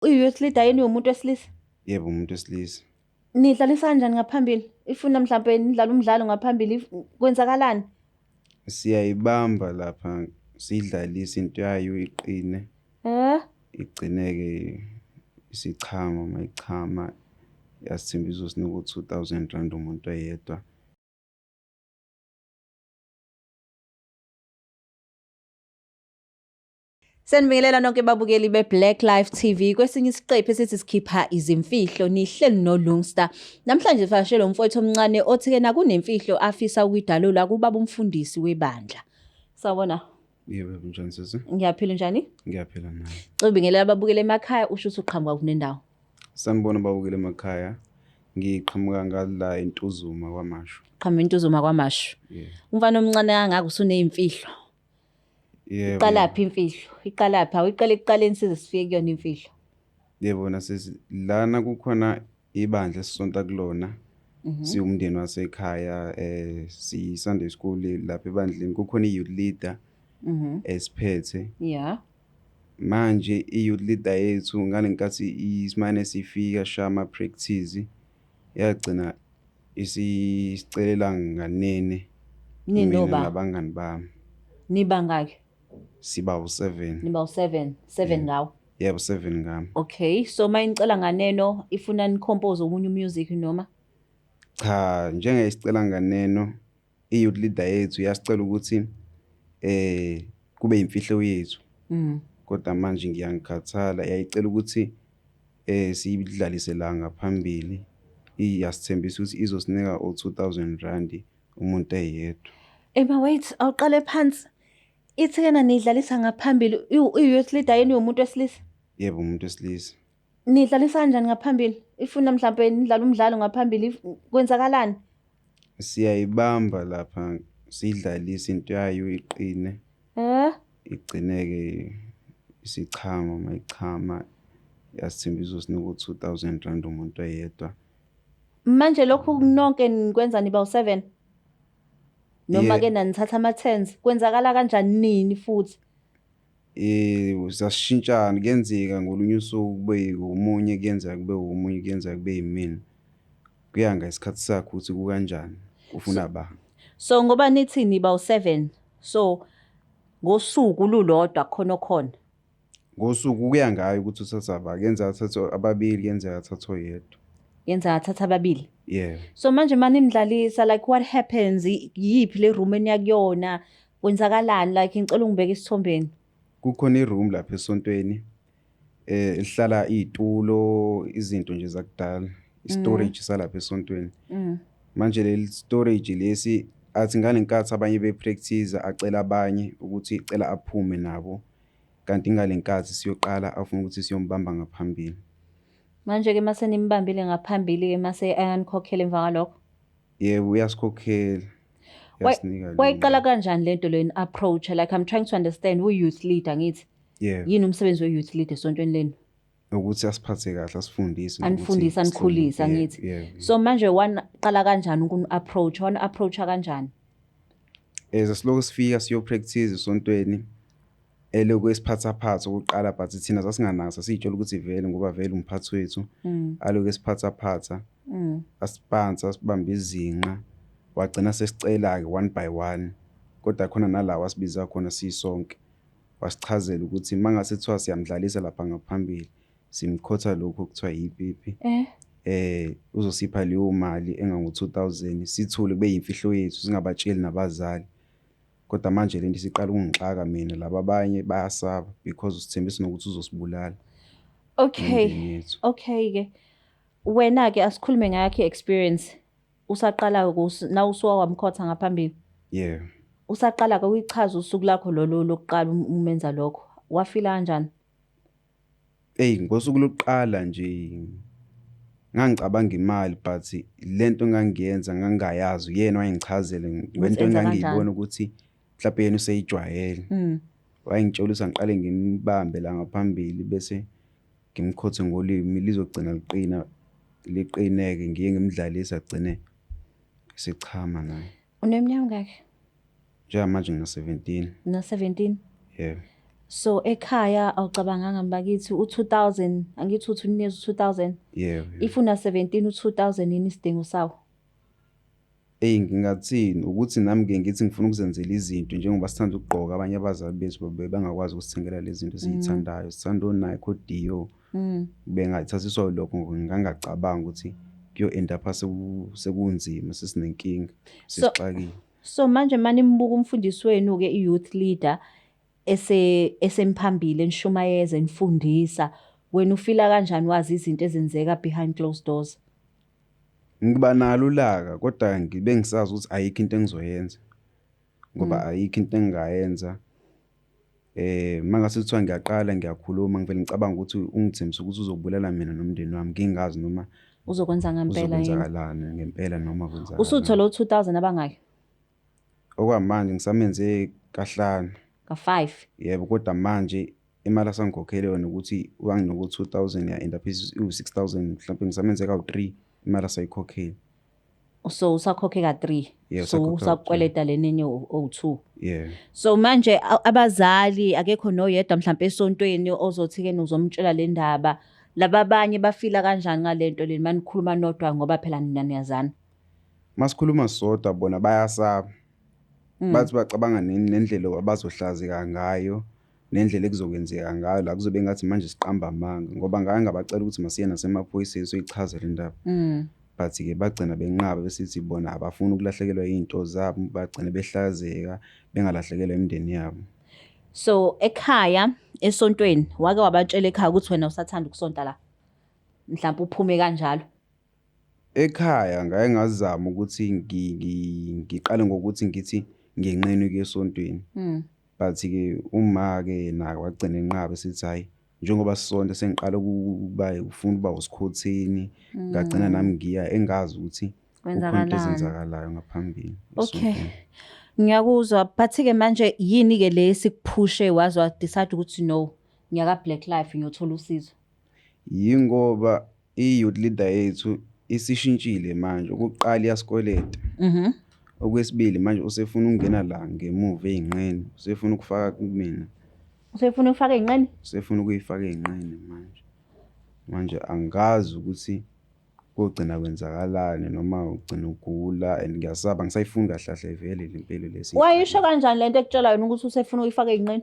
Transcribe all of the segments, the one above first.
I-youth leader yenu umuntu wesilisa? Yebo, umuntu wesilisa. Nidlalisa kanjani ngaphambili? Ifuna mhlampe nidlala umdlalo ngaphambili kwenzakalani? Siyayibamba lapha siyidlalise into yayo iqine. Eh? Igcineke isichama, mayichama yasithembisa uzosinika u-R2 000 umuntu oyedwa. Senibingelela nonke babukeli be-Black Life TV kwesinye isiqephu esithi sikhipha izimfihlo nihleli noLungster. Namhlanje sivakashele umfowethu omncane othi-ke nakunemfihlo afisa ukuyidalula kubaba umfundisi webandla. Sawubona. Yebo, kunjani sisi? Ngiyaphila njani? Ngiyaphila nawe. Cubingelela ababukeli emakhaya usho ukuthi uqhamuka kunendawo. Sanibona babukeli emakhaya. Ngiqhamuka ngala eNtuzuma kwaMashu. Qhamuka eNtuzuma kwaMashu. Yeah. Umfana omncane kangaka usuneyimfihlo. Yebo. Iqalaphi imfihlo? Iqalaphi? Awuyiqale ekuqaleni size sifike kuyona imfihlo. Yebo nasisi, lana kukhona ibandla esisonta kulona. Siwumndeni wasekhaya si Sunday school lapha ebandleni kukhona i-youth leader esiphethe. Manje i-youth leader yethu ngalenkathi isimane sifika shaya ama-practice yagcina isicelela nganene mina Ninoba nabangani bami. Nibangaki? Siba u-7. Niba u-7, 7 ngawo. Yebo, 7 ngami. Okay, so mayinicela nganeno ifuna nicompose omunye umusic noma? Cha, njengesicela nganeno i-youth leader yethu yasicela ukuthi kube imfihlo yethu. Kodwa manje ngiyangikhathala yayicela ukuthi siyidlalise la ngaphambili. Iyasithembisa ukuthi izosinika u-R2 000 umuntu eyedwa. Ema wait, awuqale phansi. Ithi kena nidlalisa ngaphambili i-youth leader yenu umuntu wesilisa? Yebo, umuntu wesilisa. Nidlalisa kanjani ngaphambili? Ifuna mhlampe nidlala umdlalo ngaphambili kwenzakalani? Siyayibamba lapha siyidlalise into yayo iqine. Eh? Igcineke isichama, mayichama yasithembisa uzosinika u-R2 000 umuntu oyedwa. Manje lokhu nonke nikwenza niba u-7? Noma ke nanithatha ama-turns kwenzakala kanjani nini futhi? Sasishintshana kuyenzeka ngolunye usuku kube omunye, kuyenzeka kube omunye, kuyenzeka kube yimina. Kuya ngesikhathi sakhe ukuthi kukanjani, ufuna ba. So ngoba nithi niba u-7, so ngosuku lulodwa khona khona. Ngosuku kuya ngayo ukuthi uthatha ba, kuyenzeka athathe ababili, kuyenzeka athathe oyedwa. Yenzeka athathe ababili. Yeah. So manje manimdlalisa like what happens? Yiphi le room eniya kuyona? Kwenzakalani like ngicela ungibeke isithombeni. Kukhona i-room lapha esontweni elihlala iy'tulo, izinto nje zakudala, i-storage salapha esontweni. Manje leli storage lesi athi ngalenkathi abanye be-practice acela abanye ukuthi cela aphume nabo kanti ngalenkathi siyoqala afuna ukuthi siyombamba ngaphambili. Manje ke mase nimbambile ngaphambili ke mase ayanikhokhela emva kwalokho. Yebo, uyasikhokhela. Uyasinika leyo Wayiqala mali. kanjani lento leni approach like I'm trying to understand who youth leader ngithi. Yebo. Yini umsebenzi we youth leader esontweni lenu? Ukuthi asiphathe kahle, asifundise nokuthi Anifundise anikhulise sihloniphe. angithi. Yebo. So manje waqala kanjani ukuni approach? Wana approach kanjani? Sasilokhu sifika siyo practice esontweni elokhu esiphathaphatha okokuqala but thina sasinganaki sasiy'tshela ukuthi vele ngoba vele umphathi wethu alokhu esiphathaphatha asipansa asibambe izinqa wagcina sesicela-ke one by one kodwa khona nala wasibiza khona sisonke wasichazela ukuthi uma ngase kuthiwa siyamdlalisa lapha ngaphambili simkhotha lokhu okuthiwa yipipi uzosipha leyo mali engango-2000 sithule kube yimfihlo yethu singabatsheli nabazali. Kodwa manje lento isiqala ukungixaka mina laba abanye bayasaba because usithembisa nokuthi uzosibulala. Okay. Nemindeni yethu. Okay ke. Wena ke asikhulume ngakho experience. Usaqala na usuka wamkhotha ngaphambili. Yeah. Usaqala ke uyichaza usuku lakho lolo lokuqala umenza lokho. Wafila kanjani? Eyi ngosuku lokuqala nje ngangicabanga imali but lento engangiyenza ngangingayazi uyena wayengichazela ngento enza kanjani? engangiyibona ukuthi mhlawumbe yena useyijwayele. Wayengitshela ukuthi angiqale ngimbambe la ngaphambili bese ngimkhothe ngolimi lizogcina liqina liqineke ngiye ngimdlalise agcine esechama naye. Uneminyaka mingaki? Njengamanje ngina-17. Una 17. Yebo. So ekhaya awucabanganga bakithi u-2000, angithi uthi unikezwe u-2000? Yebo. If una 17, u-2000 yini isidingo sawo? Eyi, ngingathini, ukuthi nami ngike ngithi ngifuna ukuzenzela izinto njengoba sithanda ukugqoka, abanye abazali bethu bebengakwazi ukusithengela lezi zinto esiy'thandayo. Sithanda o-Nike, o-Dior. Bengathathiswa yilokho, ngangingacabanga ukuthi kuyo-end up sekunzima, sesinenkinga, sesixakile. So manje manimbuka umfundisi wenu-ke, i-youth leader esemphambili enishumayeza, enifundisa, wena ufila kanjani wazi izinto ezenzeka behind closed doors? Ngiba nalo ulaka, kodwa ngibe ngisazi ukuthi ayikho into engizoyenza ngoba ayikho into engingayenza. Mangase kuthiwa ngiyaqala ngiyakhuluma, ngivele ngicabanga ukuthi ungithembise ukuthi uzobulala mina nomndeni wami, ngingazi noma uzokwenza ngempela yini. Uzokwenzakalani ngempela noma kwenzakalani. Usuthole u-2000 abangaki? Okwamanje ngisamenze kahlanu. Ka-5? Yebo, kodwa manje imali asangikhokhele yona ukuthi wanginika u-2000 ya-end up iwu-6000, mhlawumbe ngisamenze kawu-3 imali asayikhokhele. So usakhokhe ka-3? Yeah, so usakhokhe ka-three. Usakweleta lenenye owu-2. Yeah. So manje abazali akekho noyedwa mhlawumbe esontweni ozothi-ke uzomtshela le ndaba? Laba abanye bafila kanjani ngale nto le manikhuluma nodwa, ngoba phela nina niyazana? Masikhuluma sodwa, bona bayasaba. Bathi bacabanga nendlela abazohlazeka ngayo, nendlela ekuzokwenzeka ngayo la, kuzobe ngathi manje siqamba amanga, ngoba ngake ngabacela ukuthi masiye nasemaphoyiseni soyichaza le ndaba. But-ke bagcina benqaba, besithi bona abafuni ukulahlekelwa iy'nto zabo, bagcine behlazeka, bengalahlekelwa imindeni yabo. So ekhaya, esontweni, wake wabatshela ekhaya ukuthi wena usathanda ukusonta la? Mhlawumbe uphume kanjalo. Ekhaya ngake ngazama ukuthi ngiqale ngokuthi ngithi ngiyenqena ukuya esontweni. But-ke uma-ke yena wagcina enqaba, esithi hhayi, njengoba sisonta sengiqala ukuba ufuna ukuba usikhotheni, ngagcina nami ngiya engazi ukuthi kukhona into Kwenzakalani. ezenzakalayo ngaphambili esontweni. Ngiyakuzwa, but-ke manje yini-ke le esikuphushe waze wa-decide ukuthi no, ngiyaka Black Life ngiyothola usizo? Yingoba i-youth leader yethu isishintshile manje. Okokuqala iyasikweleta. Okwesibili manje usefuna ukungena la ngemuva ey'nqeni, usefuna ukufaka kumina. Usefuna ukufaka ey'nqeni? Usefuna ukuyifaka ey'nqeni manje. Manje angazi ukuthi kogcina kwenzakalani noma ugcina ugula, and ngiyasaba, angisayifuni kahle kahle vele le mpilo le esiyiphila. Wayisho kanjani lento ekutshela yona ukuthi usefuna ukuyifaka ey'nqeni?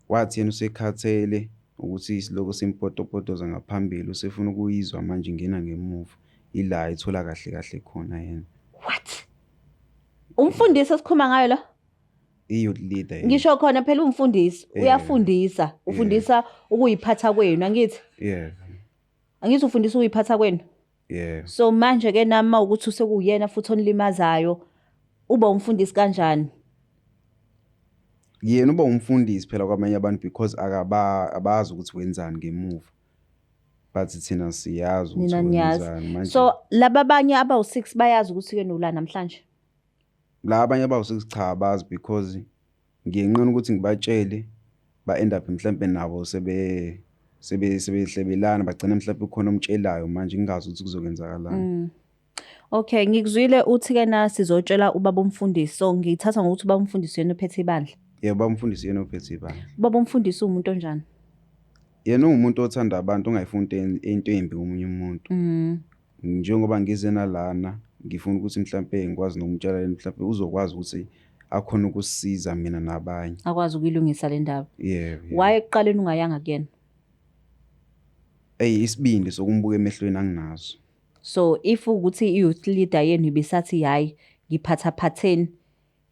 Wathi yena usekhathele ukuthi silokhu simpotopotoza ngaphambili, usefuna ukuyizwa manje ingena ngemuva, ila ethola kahle kahle khona yena. What? Umfundisi esikhuluma ngayo lo? I-youth leader yethu. Ngisho khona phela umfundisi, uyafundisa, ufundisa ukuyiphatha kwenu, angithi? Yeah. Angithi ufundisa ukuyiphatha kwenu? Yeah. So manje ke nami ukuthi usekuyena futhi onilimazayo, uba umfundisi kanjani? Yena uba umfundisi phela kwamanye abantu because akaba abazi ukuthi wenzani ngemuva. But thina siyazi ukuthi Nina niyazi. wenzani manje. So laba abanye abawu-6 bayazi ukuthi ke nula namhlanje. La abanye abawu-6 cha, abazi, because ngiyenqena ukuthi ngibatshele, ba end up mhlambe nabo sebe sebe sebehlebelana, bagcina mhlambe kukhona omtshelayo manje, ngingazi ukuthi kuzokwenzakalani. Okay, ngikuzwile uthi ke na sizotshela ubaba umfundisi. So ngithatha ngokuthi ubaba umfundisi yena ophethe ibandla. Yebo, ubaba umfundisi yena ophethe ibandla. Ubaba umfundisi umuntu onjani? Yena uwumuntu othanda abantu, ongayifuni into embi komunye umuntu. Njengoba ngize nalana, ngifuna ukuthi mhlambe ngikwazi nokumtshela, mhlambe uzokwazi ukuthi akhona ukusisiza mina nabanye. Akwazi ukuyilungisa le ndaba. Yebo. Why ekuqaleni ungayanga kuyena? Ey, isibindi sokumbuka emehlweni anginaso. So if ukuthi i-youth leader yenu ibisathi hayi ngiphatha phatheni,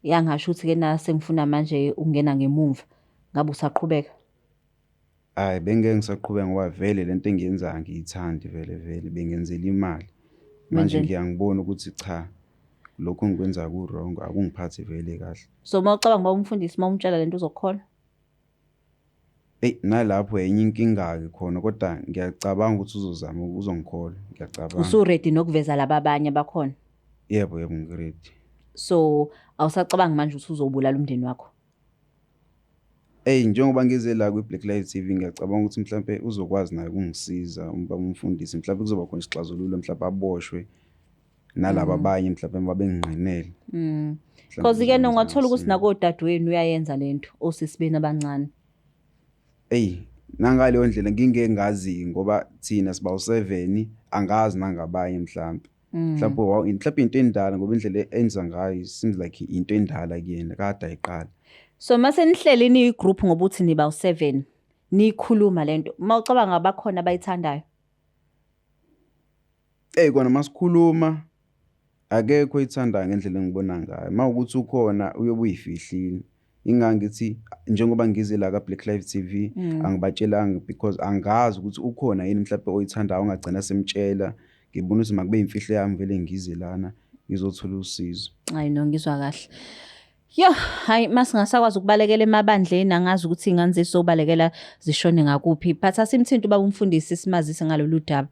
yangasho ukuthi ke na sengifuna manje ukungena ngemumva, ngabe usaqhubeka? Hayi, bengeke ngisaqhubeka ngoba vele lento engiyenzayo angiyithandi vele vele, bengenzela imali. Manje Wenzela- ngiyangibona ukuthi cha, lokhu engikwenzayo ku-wrong, akungiphathi vele kahle. So uma ucabanga uba umfundisi, uma umtshela lento, uzokukholwa? Eyi, nalapho enye inkinga-ke khona, kodwa ngiyacabanga ukuthi uzozama uzongikholwa, ngiyacabanga. Usu-ready nokuveza laba abanye abakhona? Yebo, ngi-ready. So awusacabangi manje ukuthi uzobulala umndeni wakho? Eyi, njengoba ngize la kwi-Black Life TV, ngiyacabanga ukuthi mhlampe uzokwazi naye ukungisiza ubaba umfundisi, mhlampe kuzoba khona isixazululo, mhlampe aboshwe nalaba abanye mhlampe mabengingqinele. Cause ke ungathola ukuthi nakodadewenu uyayenza lento, osisi benu abancane. Eyi nangaleyo ndlela ngingeke ngazi ngoba thina siba u-7 angazi nangabanye mhlampe. Mhlawumbe mhlawumbe into endala ngoba indlela enza ngayo seems like into endala kuyena kade ayiqala. So mase nihleli niyi group ngoba uthi niba u7 nikhuluma lento. Uma ucabanga bakhona abayithandayo. Eyi kona masikhuluma akekho oyithandayo ngendlela engibona ngayo. Uma ukuthi ukhona uyobe uyifihlile. Ingakho ngithi njengoba ngize la ka-Black Life TV angibatshelanga because angazi ukuthi ukhona yini mhlampe oyithandayo ongagcina semtshela. Ngibona ukuthi makube imfihlo yami vele ngize lana ngizothola usizo. Hayi no ngizwa kahle. Yo, hayi masingasakwazi ukubalekela emabandleni angazi ukuthi ingane zethu zobalekela zishone ngakuphi. But asimthinta ubaba umfundisi simazise ngalolu daba.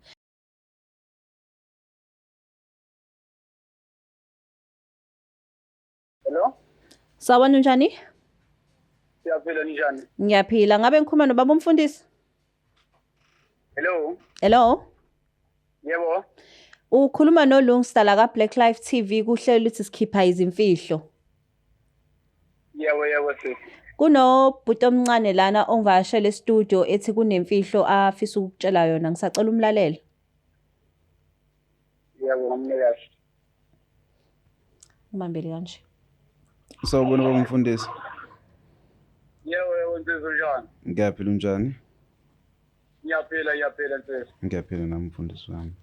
Hello? Sawubona unjani? Siyaphila ninjani? Ngiyaphila. Ngabe ngikhuluma nobaba umfundisi? Hello? Hello? Yebo. Ukhuluma noLungsta la ka Black Life TV kuhlelo lithi sikhipha izimfihlo. Yebo yebo sisi. Kunobhuti omncane lana ongivakashele e-studio ethi kunemfihlo afisa ukukutshela yona. Ngisacela umlalele. Yebo ngomnikazi. Ubambele kanje. Sawubona baba umfundisi. Yebo yebo nsizwa unjani? Ngiyaphila unjani? Ngiyaphila ngiyaphila nsizwa. Ngiyaphila nami mfundisi wami.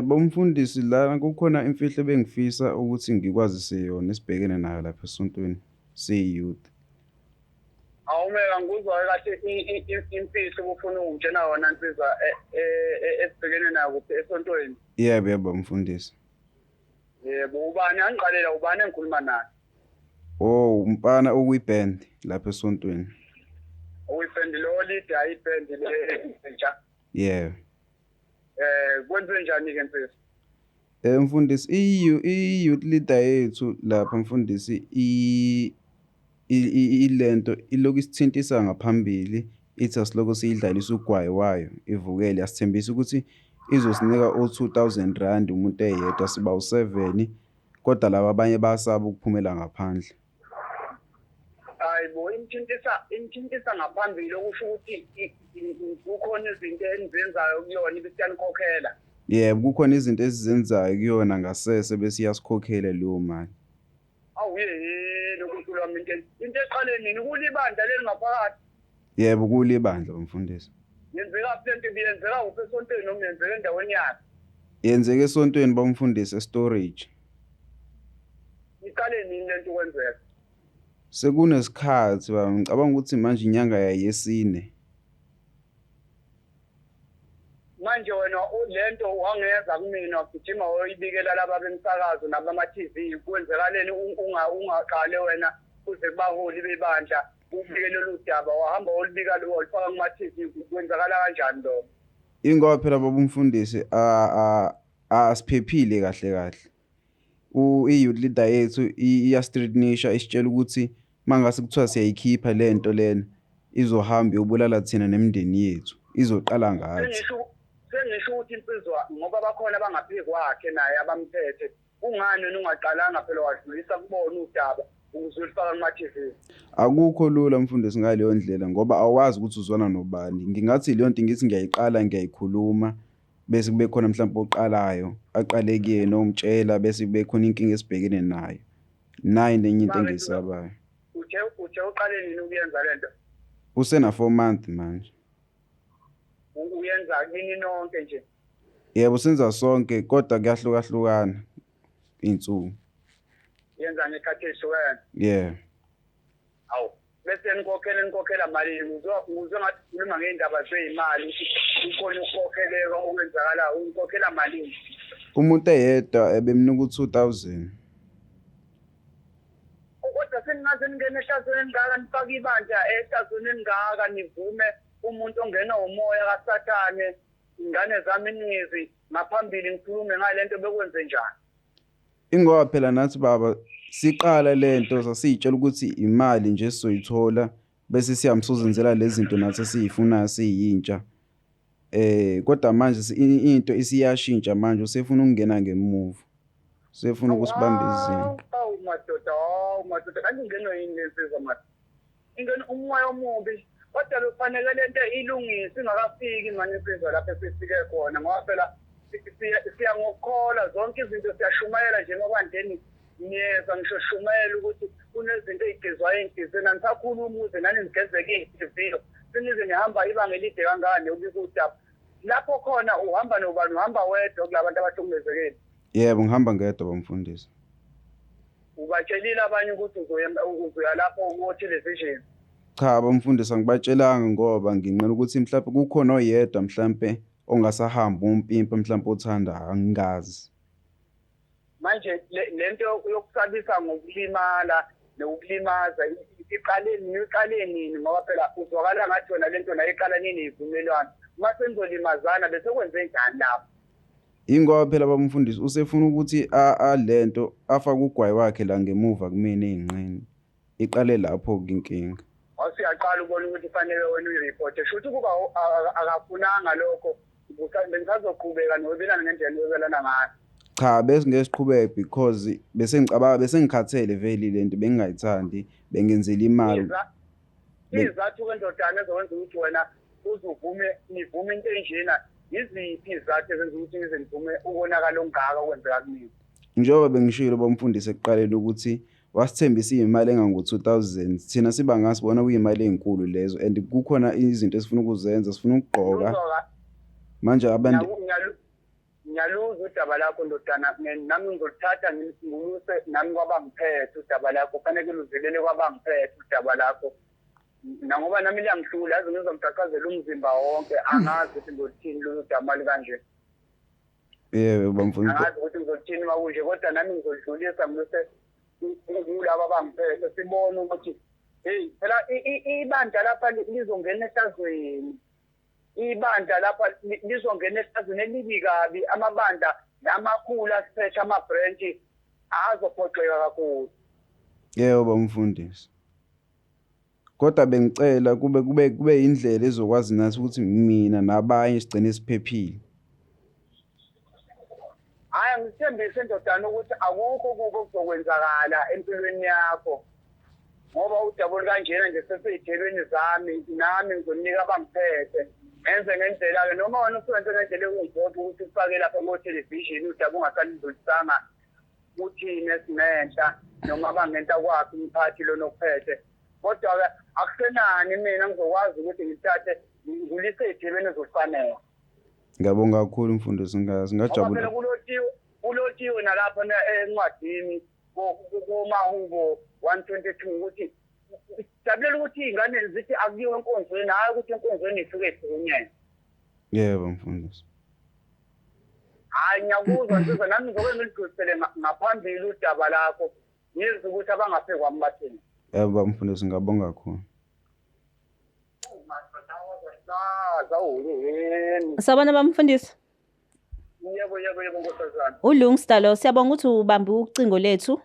Bomfundisi lana kukhona imfihlo ebengifisa ukuthi ngikwazise yona esibhekene nayo lapha esontweni siyi-youth. Awumeka ngikuzwa kahle imfihlo ubufuna ukungitshena yona nsizwa esibhekene nayo kuphi esontweni. Yebo yebo mfundisi. Yebo ubani angiqalela ubani engikhuluma naye? Oh umfana okwi-band lapha esontweni. Okwi-band lo leader i-band le entsha. Yebo. Kwenze njani ke nsizwa? Mfundisi i-youth leader yethu lapha mfundisi ilento ilokhu isithintisa ngaphambili ithi asilokhu siyidlalisa ugwayi wayo ivukele yasithembisa ukuthi izosinika o-2000 rand umuntu eyedwa siba u-7 kodwa laba abanye bayasaba ukuphumela ngaphandle. Hayi bo imthintisa ngaphambili okusho ukuthi kukhona izinto enizenzayo kuyona ibese iyanikhokhela. Yebo kukhona izinto esizenzayo kuyona ngasese bese iyasikhokhela leyo mali. Awu yehhe uNkulunkulu wami into eqale nini kulibandla leli ngaphakathi? Yebo kulibandla mfundisi. Yenzeka phi lento ibiyenzeka kuphi esontweni noma yenzeka endaweni yakhe? Yenzeka esontweni bamfundisi e-storage. Iqale nini lento ukwenzeka? Sekunesikhathi baba ngicabanga ukuthi manje inyanga yayesine. Manje wena lento wangeza kumina wagijima woyibikela laba bemsakazo nabama-TV kwenzekaleni ungaqale wena kuze kubaholi bebandla ubike lolu daba wahamba wolibika wolifaka kuma-TV kwenzakala kanjani lokho? Ingoba phela baba umfundisi asiphephile kahle kahle. I-youth leader yethu iya-threatenisha isitshela ukuthi mangase kuthiwa siyayikhipha lento lena izohamba iyobulala thina nemindeni yethu izoqala ngathi. Sengisho ukuthi insizwa ngoba bakhona abangaphezu kwakhe naye abamphethe kungani wena ungaqalanga phela wadlulisa kubona udaba ukuze ulifaka kuma-TV? Akukho lula mfundisi ngaleyo ndlela ngoba awazi ukuthi uzwana nobani. Ngingathi leyo nto ngithi ngiyayiqala ngiyayikhuluma bese kube khona mhlawumbe oqalayo aqale kuyena omtshela bese kube khona inkinga esibhekene nayo. Nayi nenye into engiyisabayo. Uthe uqale nini ukuyenza lento? Usena 4 months manje. Uyenza kini nonke nje? Yebo senza sonke kodwa kuyahlukahlukana iy'nsuku. Yenza ngekhathi ezihlukene? Yeah. Awu bese nikhokhela malini? Ngizwe ngathi ukhuluma ngey'ndaba zey'mali ukuthi kukhona ukukhokheleka okwenzakalayo, unikhokhela malini? Umuntu eyedwa ebemnika u-2000. Kodwa seningaze ningene ehlazweni elingaka nifake ibandla ehlazweni elingaka nivume umuntu ongena umoya kaSathane ingane zami ningizi ngaphambili ngikhulume ngale nto bekwenze njani? Ingoba phela nathi baba siqala lento sasiyitshela ukuthi imali nje sizoyithola bese siyamsozenzela lezi zinto nathi esiyifunayo siyintsha. Kodwa manje into isiyashintsha manje usefuna ukungena ngemuva. Usefuna ukusibamba izinto. Awu madoda, awu madoda, kanti ingenwe yini le nsizwa manje? Ingena umoya omubi. Kodwa bekufanele lento ilungiswe ingakafiki manje insizwa lapho esifike khona, ngoba phela siya ngokukholwa zonke izinto, siyashumayela nje emabandleni, niyezwa ngisho shumayela ukuthi kunezinto ey'gezwayo ey'nhliziyweni. Anisakhulumi ukuze nani nigezeke iy'nhliziyo, senize nihamba ibanga elide kangaka niyobika udaba. Lapho khona uhamba nobani? Uhamba wedwa kulabantu abahlukumezekile? Yebo, ngihamba ngedwa, bamfundisi. Ubatshelile abanye ukuthi uzoya lapho ko-television? Cha, bamfundisi, angibatshelanga ngoba nginqena ukuthi mhlawumbe kukhona oyedwa mhlampe ongasahamba umpimpa mhlampe othandayo, angingazi. Manje lento yokusabisa ngokulimala nokulimaza iqale niqale nini? Ngoba phela uzwakala ngathi wena lento nayo iqala nini ivumelwano? Uma senizolimazana bese kwenze njani lapho? Ingoba phela bamfundisi usefuna ukuthi alento afake ugwayi wakhe la ngemuva kumina ey'nqeni. Iqale lapho-ke inkinga. Wasuyaqala ubona ukuthi fanele wena uyiripote, shuthi ukuba akafunanga lokho bengisazoqhubeka nokwebelana ngendlela eniwebelana ngayo. Cha, besingeke siqhubeke because bese ngicabanga bese ngikhathele vele lento bengingayithandi, bengenzela imali. Izizathu ke ndodana ezokwenza ukuthi wena uzuvume nivume into enjena, yiziphi izizathu ezenza ukuthi nize nivume ukonakala okungaka okwenzeka kumina? Njengoba bengishilo bamfundisi ekuqaleni ukuthi wasithembisa iy'mali engango-2000, thina siba ngasibona kuyimali ey'nkulu lezo and kukhona izinto esifuna ukuzenza, sifuna ukugqoka. Manje abantu Ngiyaluzwa udaba lakho ndodana, nami ngizoluthatha ngiluse nami kwabangiphethe udaba lakho, kufanele luzelele kwabangiphethe udaba lakho. Nangoba nami liyangihlula, yazi ngizomqhaqhazela umzimba wonke, angazi ukuthi ngizoluthini lolu daba kanje. Yebo bamfundisi. Angazi ukuthi ngizothini uma kunje, kodwa nami ngizolidlulisa ngiluse kulaba abangiphethe, sibone ukuthi hey phela ibandla lapha lizongena ehlazweni. Ibandla lapha lizongena ehlazweni elibi kabi, amabandla namakhulu asiphethe ama-branch azophoxeka kakhulu. Yebo bamfundisi. Kodwa bengicela kube indlela ezokwazi nathi ukuthi mina nabanye sigcine siphephile. Hhayi, ngithembise ndodana ukuthi akukho kubi okuzokwenzakala empilweni yakho, ngoba udaba olukanjena nje sesey'thelweni zami, nami ngizonika abangiphethe ngenze ngendlela-ke, noma wena usuwenze ngendlela ekungiphoqa ukuthi ufake lapha ko-television udaba ungasalidlulisanga kuthina esingenhla noma abangenta kwakhe umphathi lona okuphethe. Kodwa-ke akusenani, mina ngizokwazi ukuthi ngithathe ngidlulise ey'thebeni ezofanele. Ngiyabonga kakhulu mfundisi, Ngoba phela kulotshiwe nalapha encwadini komahubo 122 ukuthi sijabulela ukuthi iy'ngane zithi akuyiwe enkonzweni, hhayi ukuthi enkonzweni isuke ihlukunyezwe. Yebo mfundisi. Hhayi, ngiyakuzwa nsizwa, nami ngizoke ngilidlulisele ngaphambili udaba lakho, ngizwe ukuthi abangaphe kwami bathini. Yebo mfundisi, ngiyabonga kakhulu. Sabona bamfundisi. Yebo yebo yebo nkosazana. Ulungsta lo, siyabonga ukuthi ubambe ucingo lethu.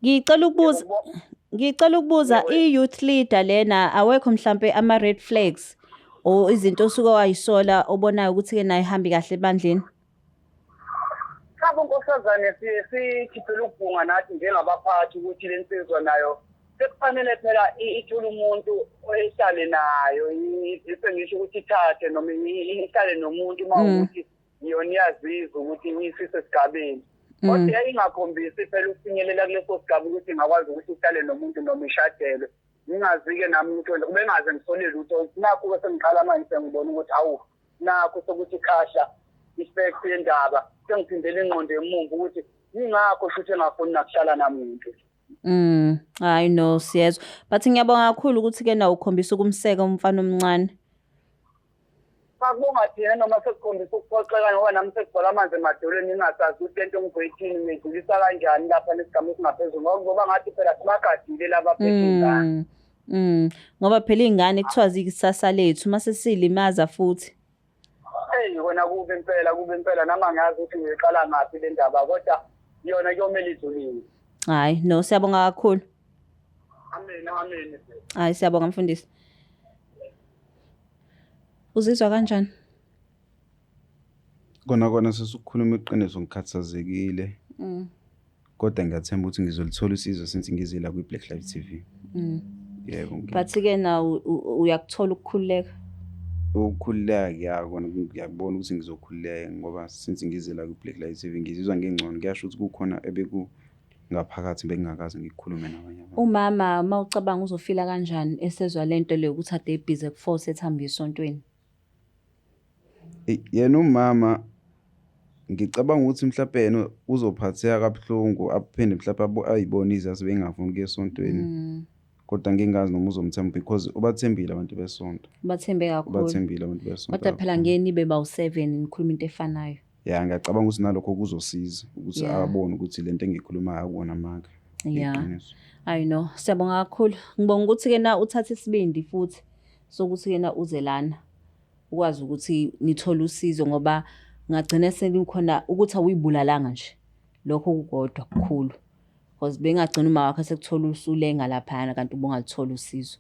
Ngicela ukubuza i-youth leader lena, awekho mhlambe ama red flags or izinto osuke wayisola obonayo ukuthi ke nayo ihambi kahle ebandleni? Chabo nkosazane, siye sikhiphele ukubhunga nathi njengabaphathi ukuthi le nsizwa nayo sekufanele phela ithole umuntu ehlale nayo, sengisho ukuthi ithathe noma ihlale nomuntu uma ukuthi yona iyazizwa ukuthi isisesigabeni. Kodwa yayingakhombisi phela ukufinyelela kuleso sigaba ukuthi ingakwazi ukuthi ihlale nomuntu noma ishadelwe. Ngingazi-ke nami ukuthi bengaze ngisole lutho, nakhu-ke sengiqala manje sengibona ukuthi awu, nakho sokuthi khahla i-fact yendaba, sengiphindela ingqondo emumva ukuthi yingakho shuthi engafuni nakuhlala namuntu. Hayi no, siyezwa. But ngiyabonga kakhulu ukuthi ke nawe ukhombisa ukumseka umfana omncane. Sakubonga thina noma sekukhombisa ukuphoxeka, ngoba nami sekugcwala amanzi emadolweni, ngingasazi ukuthi lento ngizoyithini, ngiyidlulisa kanjani lapha nesigaba esingaphezulu, ngoba kuzoba ngathi phela sibagadile laba phethe iy'ngane. Ngoba phela iy'ngane kuthiwa ziyikusasa lethu, mase silimaza futhi. Eyi kona kubi impela, kubi impela, nami angiyazi ukuthi ngiyiqala ngaphi le ndaba, kodwa yona kuyomele idluliwe. Hayi no, siyabonga kakhulu. Amen, amen. Hayi, siyabonga mfundisi. Uzizwa kanjani? Kona kona sesikhuluma iqiniso, ngikhathazekile. Kodwa ngiyathemba ukuthi ngizolithola usizo since ngize la kwi-Black Life TV. Yebo. But-ke na uyakuthola ukukhululeka? Ukukhululeka, ya, kona ngiyakubona ukuthi ngizokhululeka ngoba since ngize la ku-Black Life TV ngizizwa ngingcono. Kuyasho ukuthi kukhona ebekungaphakathi bengingakaze ngikukhulume nabanye abantu. Umama, uma ucabanga, uzofila kanjani esezwa lento le ukuthi ade ebhizi ekuforce ethi hambe esontweni? Eyi, yena umama ngicabanga ukuthi mhlampe yena uzophatheka kabuhlungu, aphinde mhlampe ayibone izathu bengafuni ukuya esontweni. Kodwa ngingazi noma uzomthemba because ubathembile abantu besonto. Bathembe kakhulu. Ubathembile abantu besonto Kodwa phela kakhulu. Ngeke nibe bawu-seven nikhuluma into efanayo. Ya, ngiyacabanga ukuthi nalokho kuzosiza ukuthi abone ukuthi lento engiyikhulumayo akuwona amanga. Iqiniso. I know. Siyabonga kakhulu. Ngibonga ukuthi ke na uthathe isibindi futhi sokuthi ke na uze lana ukwazi ukuthi nithole usizo, ngoba ngagcina sekukhona ukuthi awuyibulalanga nje. Lokho kukodwa kukhulu. Because bengagcina uma wakho sekuthola usulenga laphana kanti ubungalithola usizo.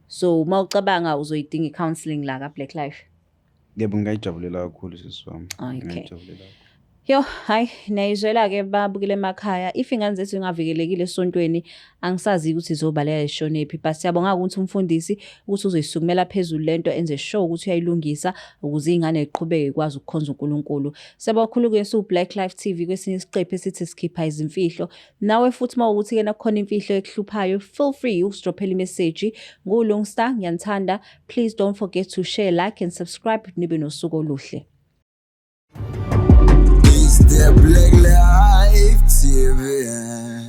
So uma ucabanga, uzoyidinga i-counselling la ka Black Life? Yebo, ngingayijabulela kakhulu, sisi wami. Okay. Ngingayijabulela kakhulu. Yo, hayi, niyayizwela-ke babukele emakhaya. If ingane zethu ingavikelekile esontweni, angisazi ukuthi izobaleka ishonephi. But siyabonga ukuthi umfundisi ukuthi uzoyisukumela phezulu lento, enze sure ukuthi uyayilungisa ukuze iy'ngane ziqhubeke ikwazi ukukhonza uNkulunkulu. Siyabonga kakhulu ke su Black Life TV kwesinye isiqephu esithi sikhipha izimfihlo. Nawe futhi uma ukuthi ke kukhona imfihlo ekuhluphayo, feel free ukusidrophela imessage. NguLungstar, ngiyanithanda. Please don't forget to share, like and subscribe. Nibe nosuku oluhle. It's the Black Life TV.